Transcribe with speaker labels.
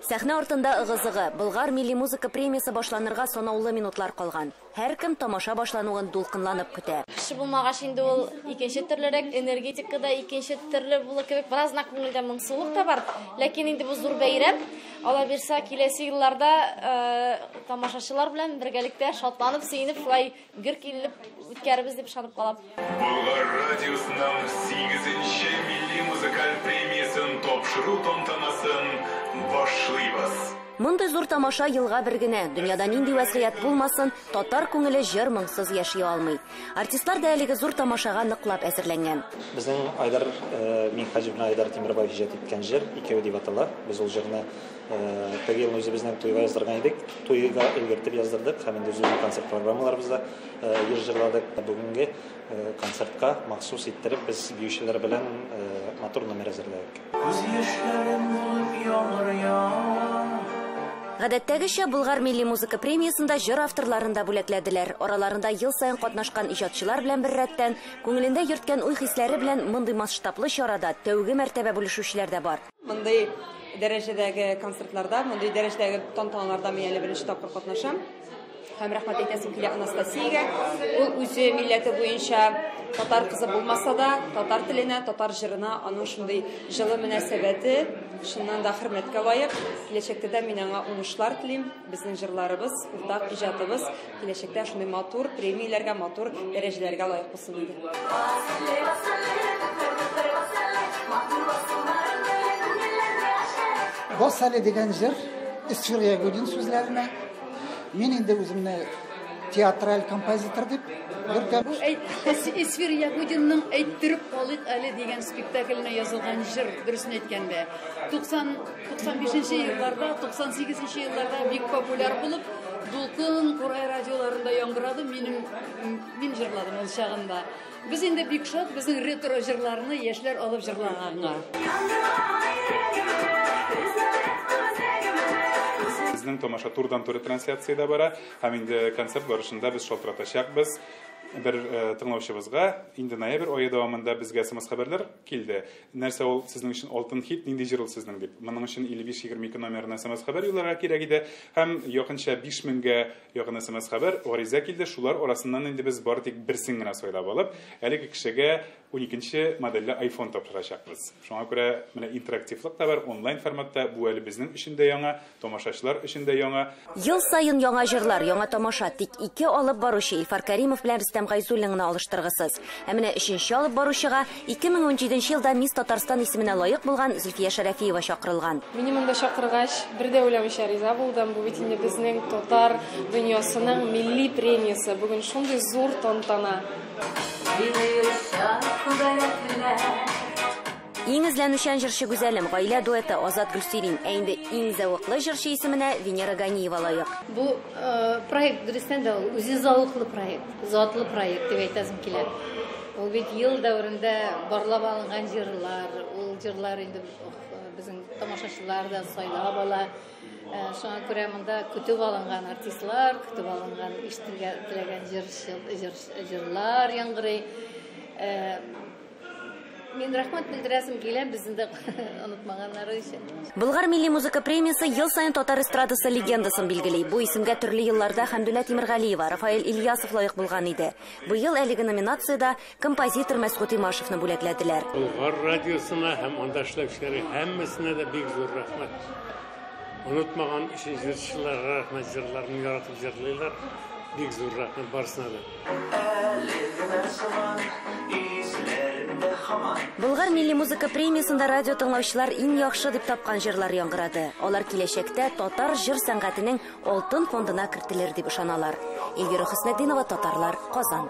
Speaker 1: Сәхнә артында ыгы-зыгы. Болгар милли музыка премиясе башланырга санаулы минутлар калган. Һәркем тамаша башлануын дулкынланып көтә.
Speaker 2: Кеше булмагач инде ул икенче төрлерәк, энергетика да икенче төрле булыр кебек. Бераз гына күңелдә моңсулык та бар. Ләкин инде бу зур бәйрәм. Алла бирсә, киләсе елларда тамашачылар белән бергәлектә шатланып, сөенеп, шулай гөр килеп үткәрербез дип ышанып калам.
Speaker 3: Болгар радиосының 8-нче милли музыкаль премиясен тапшыру тантанасын башлыйбыз.
Speaker 1: Мондый зур тамаша елга бер генә. Дөньяда нинди вәзгыять булмасын, татар күңеле җыр моңсыз яши алмый. Артистлар да әлеге зур тамашага ныклап әзерләнгән.
Speaker 4: Безнең Айдар Минһаҗев белән Айдар Тимербаев иҗат иткән җыр Икәү дип атала. Без ул җырны теге елны үзебезнең туйга яздырган идек. Туйга өлгертеп яздырдык һәм инде үзебезнең концерт программаларыбызда еш җырладык. Бүгенге концертка махсус иттереп без биючеләр белән матур номер әзерләдек.
Speaker 5: Күз яшьләрем булып яңгыр ява.
Speaker 1: Гадәттәгечә Болгар милли музыка премиясендә җыр авторларын да бүләкләделәр. Араларында ел саен катнашкан иҗатчылар белән беррәттән, күңелендә йөрткән уй-хисләре белән мондый масштаблы чарада тәүге мәртәбә бүлешүчеләр дә бар.
Speaker 6: Мондый дәрәҗәдәге концертларда, мондый дәрәҗәдәге тантаналарда мин әле беренче тапкыр катнашам. Һәм рәхмәт әйтәсем килә Анастасиягә. Ул үзе милләте буенча татар кызы булмаса да, татар теленә, татар җырына аның шундый җылы мөнәсәбәте чыннан да хөрмәткә лаек. Киләчәктә дә мин аңа уңышлар телим. Безнең җырларыбыз, уртак иҗатыбыз киләчәктә шундый матур премияләргә, матур дәрәҗәләргә лаек булсын иде.
Speaker 7: Бас әле дигән җыр Эсфир Ягудин сүзләренә. Мин инде үземне театраль композитор дип йөртәм.
Speaker 8: Бу Эсфир Ягудинның Әйттереп калыйк әле дигән спектакленә язылган җыр, дөресен әйткәндә. 95 елларда, 98 елларда бик популяр булып, Дулкын, Курай радиоларында яңгырады, мин җырладым ул чагында. Без инде бик шат, безнең ретро җырларны яшьләр алып җырлаганга.
Speaker 9: Безнең тамаша турдан-туры трансляциядә бара, һәм инде концерт барышында без шалтыратачакбыз бер тыңлаучыбызга. Инде ноябрь ае дәвамында безгә смс хәбәрләр килде. Нәрсә ул сезнең өчен алтын хит, нинди җыр ул сезнең дип. Моның өчен 5522 номерына смс хәбәр юлларга кирәк иде. Һәм якынча 5000гә якын смс хәбәр гариза килде. Шулар арасыннан инде без бары тик берсен генә сайлап алып, әлеге кешегә 12 модельле iPhone тапшырачакбыз. Шуңа күрә менә интерактивлык та бар, онлайн форматта бу әле безнең өчен дә яңа, тамашачылар өчен дә яңа.
Speaker 1: Ел саен яңа җырлар, яңа тамаша, тик ике алып баручы Илфар Каримов белән Рөстәм Гайзуллин гына алыштыргысыз. Ә менә өченче алып баручыга 2017 елда Мисс Татарстан исеменә лаек булган Зөлфия Шәрәфиева чакырылган.
Speaker 10: Мине монда чакыргач, бер дә уйламыйча риза булдым. Бу бит инде безнең татар дөньясының милли премиясе. Бүген шундый зур тантана.
Speaker 1: Иң эзләнүчән җырчы Гүзәлем, гаилә дуэты Азат Гөлсирин, ә инде иң зәвыклы җырчы исеменә Венера Ганиева лаек.
Speaker 8: Бу проект дөрестән дә ул үзе зәвыклы проект, затлы проект дип әйтәсем килә. Ул бит ел дәверендә барлап алынган җырлар, ул җырлар инде безнең тамашачылар да сайлап ала. Шуңа күрә монда көтеп алынган артистлар, көтеп алынган ишетергә теләгән җырлар яңгырый. Мин рәхмәт белдерәсем килә, безне дә онытмаганнары өчен.
Speaker 1: Болгар милли музыка премиясе ел саен татар эстрадасы легендасын билгели. Бу исемгә төрле елларда Хәмдүнә Тимергалиева, Рафаэль Ильясов лаек булган иде. Быел әлеге номинациядә композитор Мәсгут Имашевны бүләкләделәр.
Speaker 11: Болгар радиосына һәм анда эшләүчеләргә һәммәсенә дә бик зур рәхмәт. Онытмаган өчен җырчыларга рәхмәт, җырларын яратып җырлыйлар. Бик зур рәхмәт барысына да.
Speaker 1: Болгар милли музыка премиясендә радио тыңлаучылар иң яхшы дип тапкан җырлар яңгырады. Алар киләчәктә татар җыр сәнгатенең алтын фондына кертелер дип ышаналар. Эльвира Хөснетдинова, Татарлар, Казан.